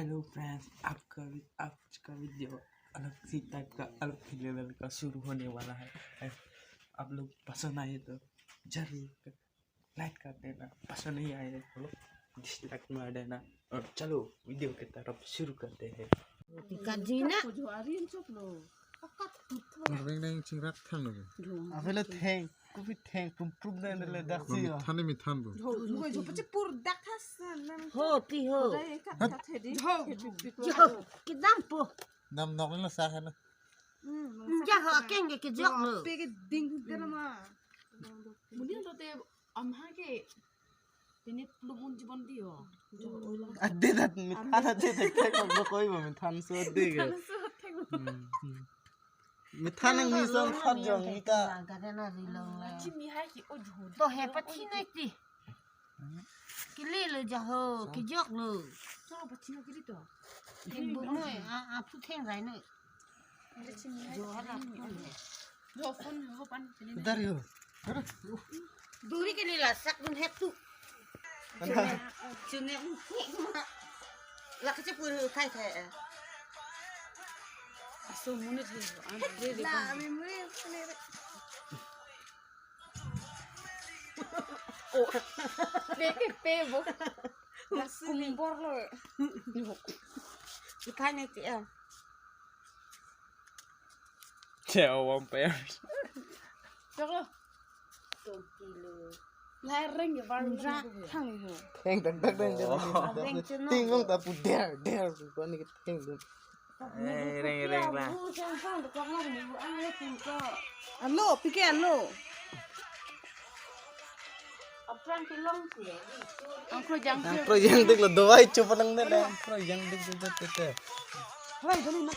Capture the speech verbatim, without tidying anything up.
Hello friends, आपका वि-, आज का वीडियो अलग सी टाइप का, अलग ही लेवल का शुरू होने वाला है। आप लोग पसंद आए तो जरूर लाइक कर देना, पसंद नहीं आए तो डिसलाइक मार देना। और चलो वीडियो की तरफ शुरू करते हैं। Kajina. Ring ring chingrak thang lo. Avelo theng, kopi theng, pum pum dan le dak si. Mithan ni mithan bo. Ho, ho, ho, pachi pur dak thas nan. Ho, pi ho. Dai kat kat hedi. Ho. Jo, kedam po. Nam nok ni lo sa kan. Hmm, ja ho, keng ke kejok lo. Pe ke ding dera ma. Muni lo te Amha ke pini plum un jibon di ho. Ade dat mithan ade dat kek ko koi bo mithan so ade ke. Mithan so thek lo. Hmm, hmm. Mithan ang ni son khat jong ni ta. Achi mi hai ki o jhu. To he pathi nai ti. Kili lo ja ho, kijok lo. Chalo pathi no kili to. Theng bu noi, a, a, phu theng rai noi. Jo hala phone he. Jo phone ho pan kili. Idhar hi ho. Duri ke lila sak dun het tu. Chune, chune. La kache pur khai khai. Aso mune the. An re re. La, mi mune mune. Oh. Pe ke pe bo. Kumbor lo. Ikai ne ti a. Cheo one pair. Chok lo. Twenty lo. Lai reng ke bar. Ra thang ho. Theng theng theng theng. Oh. Reng chun no. Ting long ta pu der der pu ko ni theng theng. Eh, reng reng la. Alo, pike alo. Apran ke long ke. Angkro jang. Angkro jang dik lo dawai chup nang ne le. Angkro jang dik dik dik dik. Hai, dali na.